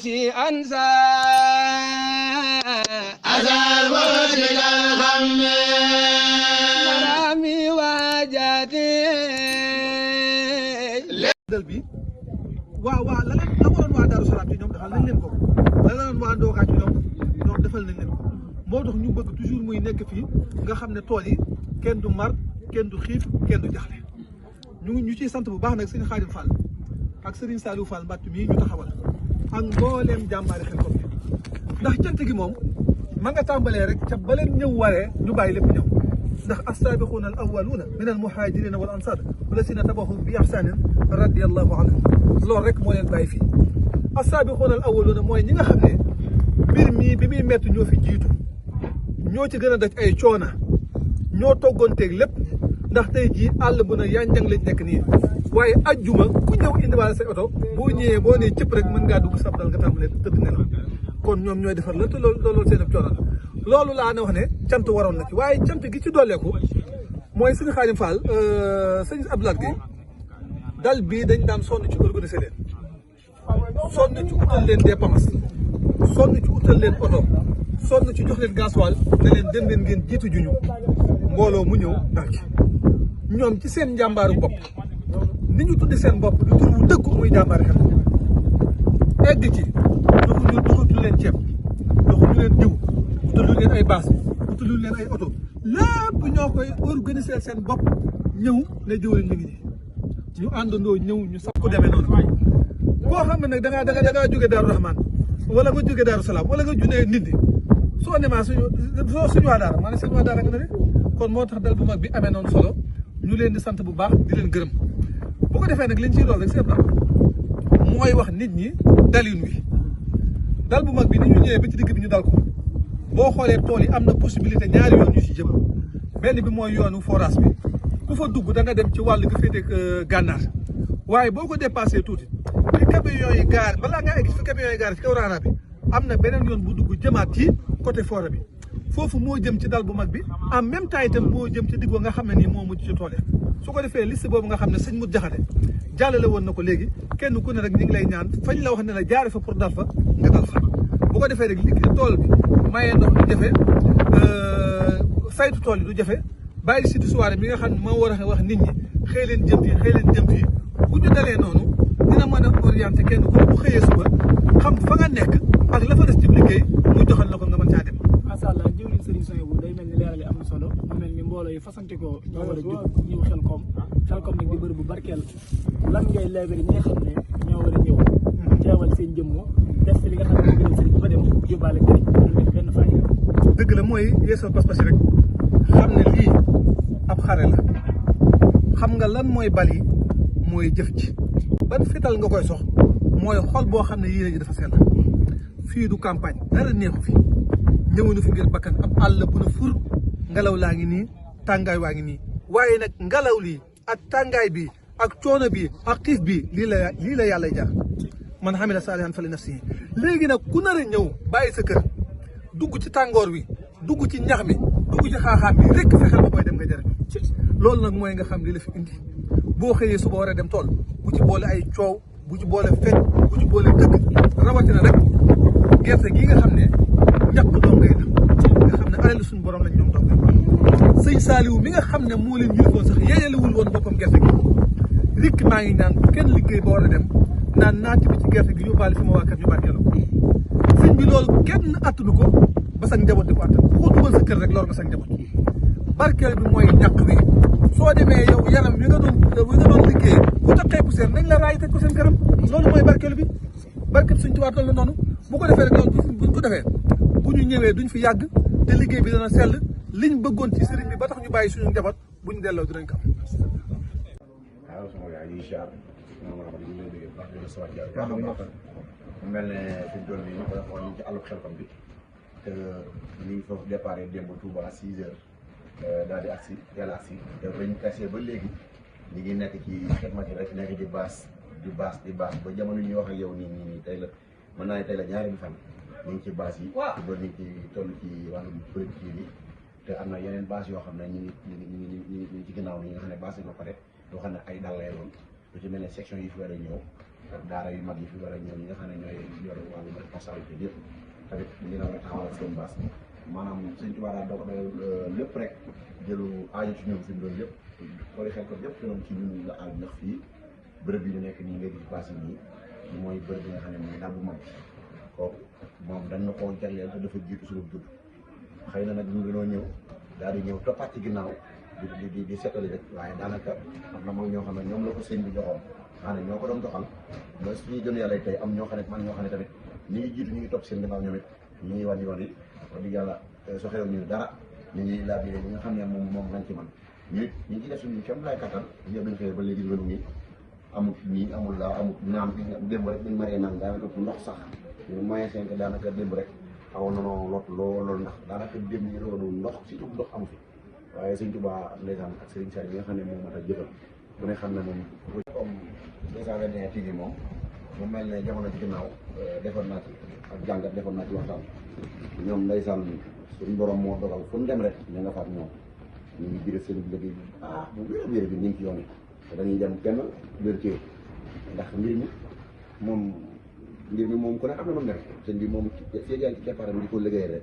الذي أنسى أزال وجد الغم مرامي وجدي bi waaw la waroon waa Daaru Salaam ci ñoom defal nañ leen ko la waroon waa Ndookaa ci ñoom defal nañ leen ko moo tax ñu bëgg toujours muy nekk fii nga xam ne tool yi kenn du mar kenn du xiif kenn du jaxle ñu ciy sant bu baax nag sëñ Xaadim Fall ak sëriñ Saliou Fall Mbatt mii ñu taxawal ak mbooleem jàmbaari xel comme ndax cant gi moom ma nga tàmbalee rek ca ba leen ñëw waree ñu bàyyi lépp ñëw ndax as-saabiquuna al-awwaluuna min al-muhaajiriina wal ansaar wallaziina taba'uuhum bi ihsaanin radiyallaahu anhum loolu rek moo leen bàyyi fii as-saabiquuna al-awwaluuna mooy ñi nga xam ne mbir mii bi muy métti ñoo fi jiitu ñoo ci gën a daj ay coona ñoo toggoonteeg lépp ndax tey jii àll bu na yanjang lañ nekk nii waaye ajjuma ku ñëw indiwaale say oto boo ñëwee boo nee cëpp rek mën ngaa dugg sab dal nga tàmbalee tëdd ne la kon ñoom ñooy defar la te loolu seen ab coono la loolu laa ne wax ne cant waroon na ci waaye cant gi ci dooleeku mooy sëñ Xaadim Fall sëñ Abdoulaye Gueye dal bii dañ daan sonn ci organiser leen sonn ci utal leen dépense sonn ci utal leen oto sonn ci jox leen gasoil ne leen dem leen ngeen jiitu juñu mbooloo mu ñëw dal ci ñoom ci seen njàmbaaru bopp ni ñu tuddi seen bopp du tur wu dëgg muy jàmbaari xel egg ci dugutu leen ceeb joxuñu leen diw utalu leen ay baas utalu leen ay oto lépp ñoo koy organiser seen bopp ñëw ne jëwriñ ñu ngi nii ñu àndandoo ñëw ñu sax ku demee noonu koo xam ne nag da ngaa jóge Daaru Rahman wala nga jóge Daaru Salaam wala nga junee nit ñi soo ne maa suñu waa daara maanaam seen waa daara nga ne kon moo tax dal bu mag bi amee noonu solo ñu leen di sant bu baax di leen gërëm bu ko defee nag liñ ciy dool rek c'est mooy wax nit ñi dalin wi dal bu mag bi ni ñu ñëwee ba ci digg bi ñu dal ko boo xoolee tool yi am na possibilité ñaari yoon ñu ci jëm benn bi mooy yoonu forage bi ku fa dugg da nga dem ci wàll nga féetee gànnaar waaye boo ko dépassé tuuti fi camion yi gaar balaa ngaa egg fi camion yi gaar ci kaw raana bi am na beneen yoon bu dugg jëmaat ci côté forêt bi foofu moo jëm ci dal bu mag bi en même temps itam moo jëm ci digg nga xam ne nii moo mujj ci tool yi su ko defee liste boobu nga xam ne sëñ Mut Jaxate jàllale woon na ko léegi kenn ku ne rek ñu ngi lay ñaan fañ la wax ne la jaare fa pour dal fa nga dal fa bu ko defee rek liggéey tool bi mayee ndox du jafe saytu tool yi du jafe bàyyi si soirée bi nga xam ne moo war a wax nit ñi xëy leen jëm fii xëy leen jëm fii bu ñu dalee noonu dina mën a orienté kenn ku ne bu xëyee suba xam fa nga nekk ak la fa des ci liggéey muy doxal na ko nga mën caa dem. macha allah jëwriñ Serigne Souhaïbou day mel ni leeral yi am na solo mu mel ni mbooloo yi fasante ko ñoo war a jóg ñëw Xelcom nag di bëri bu barkeel lan ngay leeral ñi nga xam ne ñoo war a ñëw teewal seen jëmm def li nga xam ne moo gënal Serigne ba dem yóbbaale njëriñ def benn fànn. dëgg la mooy yeesal pas-pas rek xam ne lii ab xare la xam nga lan mooy bali mooy jëf ji ban fital nga koy sox mooy xol boo xam ne yéene ji dafa sell fii du campagne dara neexu fi ñëwuñu fi ngir bakkan ab àll bu na fur ngelaw laa ngi nii tàngaay waa ngi nii waaye nag ngelaw lii ak tàngaay bi ak coono bi ak xiif bi lii la yàlla jar man xamila saalihan fa li nafsihi léegi nag ku nar a ñëw bàyyi sa kër dugg ci tàngoor wi dugg ci ñax mi dugg ci xaaxaam bi rek fexeel ba booy dem nga jëriñu loolu nag mooy nga xam li la fi indi boo xëyee suba war a dem tool bu ci boole ay coow bu ci boole fecc bu ci boole dëgg rawatina rek gerte gi nga xam ne ñàkk doom ngay na nga xam ne alal suñu borom lañ ñoom doom ngay sëñ Saaliwu mi nga xam ne moo leen yilifoon sax yeeyalewul woon boppam gerte gi rikk maa ngi ñaan bu kenn liggéey ba war a dem naan naati bi ci gerte gi yóbbaale fi ma waa kër ñu barkeelu sëñ bi loolu kenn attanu ko ba sax njaboot di ko attan ku ko dugal sa kër rek loolu nga sax njaboot barkeel bi mooy ñàkk wi soo demee yow yaram wi nga doon liggéey bu taqee poussière nañ la raay teg ko seen kanam loolu mooy barkeel bi barkeel suñ tubaab toll noonu bu ko defee rek loolu buñ ko defee bu ñu ñëwee duñ fi yàgg te liggéey bi dana sell liñ bëggoon ci sëriñ bi ba tax ñu bàyyi suñu njaboot buñ delloo dinañ ko am. waaw sama gars yi incha allah mu mel ne fi mu toll nii ñu koy xool ñu ci àllu Xelcom bi te ñu ngi foofu départ démb Touba 6 heures daal di agsi teel a agsi te bañ kasee ba léegi ñu ngi nekk ci xidmat yi rek nekk di baas ba jamono ñuy wax ak yow nii tey la mën naa ne tey la ñaareelu fan ñu ngi ci baas yi te ba ñu ngi ci toll ci wàllum politique yi te am na yeneen baas yoo xam ne ñu ngi ci ginnaaw ni nga xam ne baas yi ba pare yoo xam ne ay dal lay doon lu ci mel ne section yi fi war a ñëw daara yu mag yi fi war a ñoom ñi nga xam ne ñooy yor wàllu responsabilité yëpp tamit ñu ne war a taxawal seen baas maanaam Sëñ Tuubaa daa doog lépp rek jëlu aaju ci ñoom fi mu doon yëpp xooli xel ko yëpp ñoom ci ñun la aaju ndax fii bërëb yi ñu nekk nii ngay gis baas yi nii mooy bërëb bi nga xam ne mooy daal bu mag kooku moom dañ na koo jagleel te dafa jiitu suñu judd xëy na nag ñu ngi doon ñëw daal di ñëw toppaat ci ginnaaw di seetali rek waaye daanaka am na moom ñoo xam ne ñoom la ko sëñ bi joxoon maanaam ñoo ko doon doxal mais suñuy gën yàlla tey am ñoo xam ne man ñoo xam ne tamit ñi ngi jiitu ñu ngi topp seen ginnaaw ñoom it ñu ngi wàññi woon yi wax dëgg yàlla so xew ñu dara ñu ngi laabiré ñi nga xam ne moom lañ ci man ñu it ñu ngi def suñu kem laay kattan yëpp dañ xëy ba léegi wénu ngi amul nii amul laa amul naam démb rek dañ maree naan daanaka ndox sax ñu moyen 5 daanaka démb rek xaw nanoo lot loolu ndax daanaka démb yi loolu ndox surtout ndox amu fi waaye Sëñ Tuubaa ndeysaan ak Serigne Sall yi nga xam ne moom mat a jëfal bu ne xam ne moom comme 221 TV moom mu mel ne jamono ci ginnaaw defoon naa ci ak jàngat defoon naa ci waxtaan ñoom ndeysaan suñu borom moo dogal fu ñu dem rek ñu nga faat ñoom ñu ngi jëre seen liggéey bi bu wér bi ñu ngi ci yoon yi te dañuy dem kenn wér ci ndax mbir mi moom ku ne xam ne moom ne sëñ bi moom fii yaa ngi ci départ di ko liggéey rek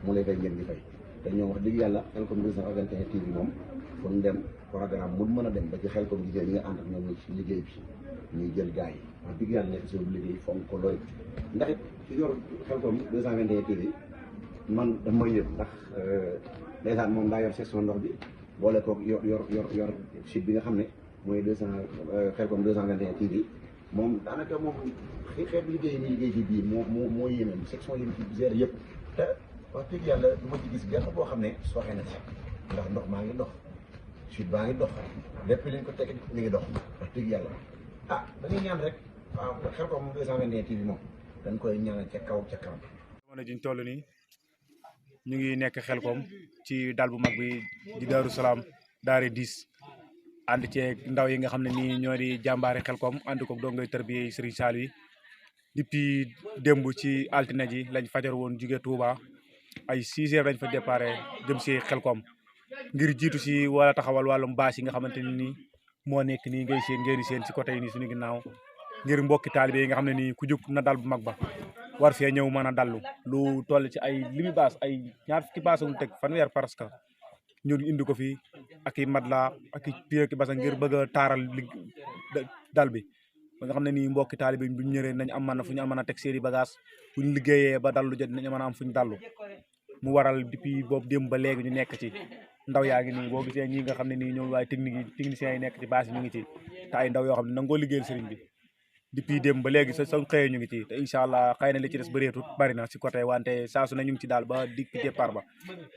mu lay fay ngeen di fay te ñoom wax dëgg yàlla Khelcom 221 TV moom fu ñu dem programme mun mën a dem ba ci Khelcom jigéen ñi nga ànd ak ñoom ñu ci liggéey bi ñuy jël gars yi wax dëgg yàlla nekk suñu liggéey fonk ko loolu ndax it ci yor Khelcom 221 TV man daf may yëpp ndax ndeysaan moom daa yor section ndox bi boole koog yor site bi nga xam ne mooy Khelcom 221 TV moom daanaka moom xeet liggéey ni liggéey ci biir moo yéeneen section yi ci gère yëpp te wax dëgg yàlla du ma ci gis benn boo xam ne sooxe na ci ndax ndox maa ngi dox suite baa ngi dox lépp liñ ko teg ñu ngi dox wax dëgg yàlla dañuy ñaan rek waaw Khelcom 221 TV moom dañ koy ñaanal ca kaw ca kanam. jamono jiñ toll nii ñu ngi nekk Khelcom ci dal bu mag bi di Daaru Salaam daare 10 ànd ceeg ndaw yi nga xam ne nii ñoo di jàmbaari Khelcom ànd ko dongay tërbiye Serigne Saliou yi depuis démb ci altine ji lañ fajar woon jóge Touba ay 6 heures lañ fa déparé jëm si Khelcom ngir jiitu si wala taxawal wàllum baas yi nga xamante ne nii moo nekk nii ngay seen ngeen seen si côté yi nii suñu ginnaaw ngir mbokki taalibe yi nga xam ne nii ku jóg na dal bu mag ba war fee ñëw mën a dallu lu toll ci ay limi baas ay ñaar fukki baas mu teg fanweer parce que ñu indi ko fi ak i madla ak i pied ki basa ngir bëgg a taaral dal bi ba nga xam ne nii mbokki taalibe bi buñ ñëree nañ am mën a fu ñu mën a teg seeni bagage buñ liggéeyee ba dallu jot nañ mën a am fu ñu dallu mu waral depuis boobu démb ba léegi ñu nekk ci ndaw yaa ngi nii boo gisee ñi nga xam ne nii ñoom waaye techniciens yi nekk ci base yi ñu ngi ci te ay ndaw yoo xam ne nangoo liggéeyal sëriñ bi depuis démb ba léegi sa xëyee ñu ngi ci te incha allah xëy na li ci des bëreetut bari na si côté wante saa su ne ñu ngi ci daal ba dikk départ ba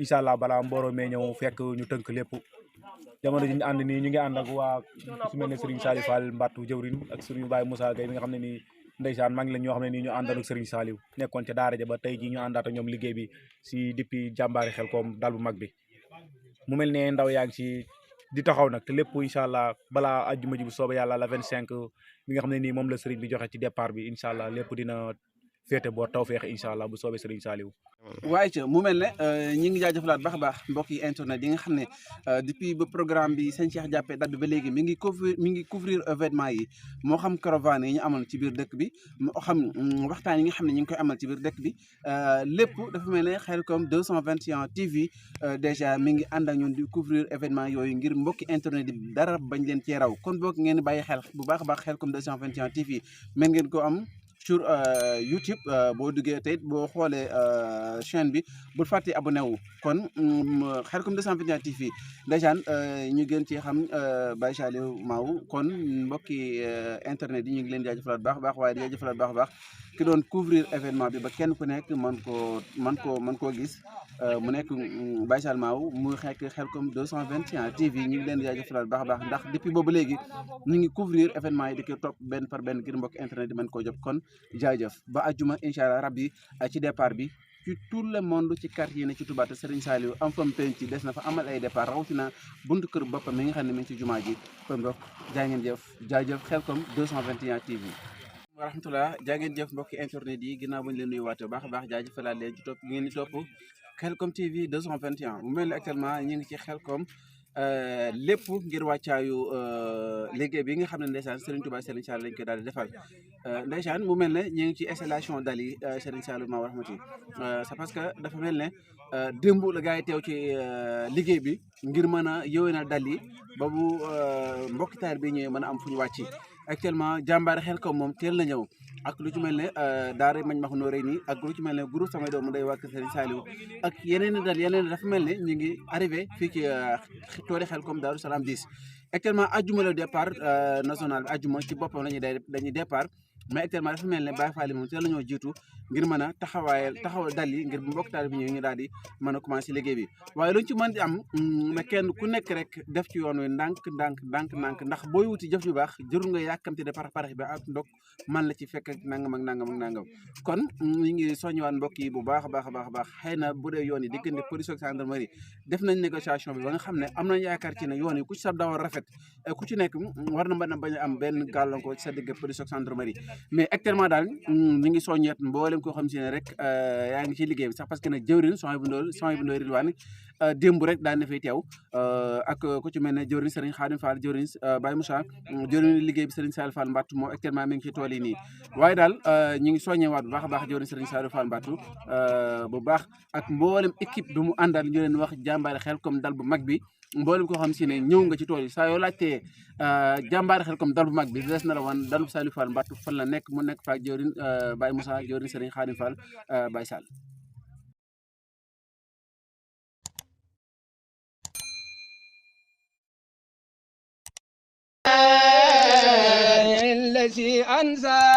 incha allah balaa mbooloo mee ñëw fekk ñu tënk lépp jamono ji ñu ànd nii ñu ngi ànd ak waa su mel ne Serigne Saliou Fall Mbattu jëwrin ak Serigne Baye Moussa Gueye mi nga xam ne nii ndeysaan maa ngi leen ñoo xam ne nii ñu àndal ak Serigne Saliou nekkoon ca daara ja ba tey ji ñu àndaat ak ñoom liggéey bi si depuis jàmbaari Khelcom dal bu mag bi mu mel ne ndaw yaa ngi ci di taxaw nag te lépp incha allah balaa àjjuma ji bu soobee yàlla la 25 bi nga xam ne nii moom la Serigne bi joxe ci départ bi incha allah lépp dina féete boo taw feex incha allah bu soobee Serigne Saliou. waaye ca mu mel ne ñi ngi jaajëfalaat baax a baax mbokk yi internet yi nga xam ne depuis ba programme bi sëñ Cheikh jàppee date bi ba léegi mi ngi couvrir événement yi moo xam caravane yi ñu amal ci biir dëkk bi moo xam waxtaan yi nga xam ne ñu ngi koy amal ci biir dëkk bi lépp dafa mel ne Khelcom 221 TV déjà mi ngi ànd ak ñun di couvrir événement yooyu ngir mbokki internet yi dara bañ leen cee raw kon boog ngeen bàyyi xel bu baax a baax Khelcom 221 TV mën ngeen ko am sur YouTube boo duggee tey boo xoolee chaîne bi bul fàtte abonné wu kon Khelcom 221 TV déjà ñu gën ci xam Baye Saliou Maw kon mbokki internet yi ñu ngi leen jaajëfalaat baax a baax waaye di jaajëfalaat baax a baax ki doon couvrir événement bi ba kenn ku nekk mën koo gis mu nekk Baye Saliou Maw mu xekk Khelcom 221 TV ñu ngi leen di jaajëfalaat baax a baax ndax depuis boobu léegi ñu ngi couvrir événement yi di ko topp benn par benn ngir mbokki internet di mën koo jot kon jaajëf ba ajjuma incha allah rabbi ci départ bi ci tout le monde ci quartier yi ne ci Touba te Serigne Saliou am fam penc ci des na fa amal ay départ rawatina buntu kër boppam mi nga xam ne mi ngi ci jumaa ji kon mbokk jaa ngeen jëf jaajëf Khelcom 221 TV wa rahmatullah jaa ngeen jëf mbokki internet yi ginnaaw bañ leen nuyu waate baax a baax jaajëfalaat leen ci topp ngeen di topp Khelcom TV 221 mu mel ni actuellement ñu ngi ci Khelcom lépp ngir wàccaayu liggéey bi nga xam ne ndeysaan Serigne Touba Serigne Saliou lañ koy daal di defal ndeysaan mu mel ne ñu ngi ci installation dal yi Serigne Saliou ma rahmati c'est parce que dafa mel ne démb la gars yi teew ci liggéey bi ngir mën a yëwénal dal yi ba bu mbokki taal bi ñëwee mën a am fu ñu wàcc actuellement jàmbaari Xelcom moom teel na ñëw ak lu ci mel ne daara mañ max noo rëy nii ak lu ci mel ne groupe samay doomu day wàkk Serigne Saliou ak yeneen i dal yeneen dafa mel ne ñu ngi arrivé fii ci tooli Xelcom Daaru Salaam 10 actuellement ajjuma la départ national bi ajjuma ci boppam dañuy départ mais actuellement dafa mel ne Baye Fall moom teel la ñoo jiitu ngir mën a taxawal dal yi ngir mbokk taal bi ñëw ñu daal di mën a commencé liggéey bi waaye luñ ci mën di am na kenn ku nekk rek def ci yoon wi ndànk ndax booy wuti jëf ju baax jërul nga yàkkamte de parax bi ak ndok man la ci fekk ak nangam ak nangam kon ñu ngi soññiwaat mbokk yi bu baax a baax xëy na bu dee yoon yi diggante police ak gendarmerie def nañ négociation bi ba nga xam ne am nañ yaakaar ci ne yoon yi ku ci sa dawal rafet ku ci nekk war na mën a bañ a am benn gàllankoor ci sa digg police ak gendarmerie mais actuellement daal ñu ngi soññeet mboolem koo xam si ne rek yaa ngi ci liggéey bi sax parce que nag jëwrin son bu ndooy rilwaan démb rek daan na fay teew ak ku ci mel ne jëwrin Serigne Khadim Fall jëwrin Baye Moussa jëwrin liggéey bi Serigne Saliou Fall Mbattu moom actuellement mi ngi ci tool yi nii waaye daal ñu ngi soññewaat bu baax a baax jëwrin Serigne Saliou Fall Mbattu bu baax ak mboolem équipe bi mu àndal ñu leen wax jàmbaari Xelcom dal bu mag bi mboolem koo xam si ne ñëw nga ci tool yi saa yoo laajtee jàmbaari Xelcom dal bu mag bi des na la wan dalu Saliou Fall Mbattu fan la nekk mu nekk faak jëwrin Baye Moussa jëwrin Serigne Khadim Fall Baye Sall الذي أنزل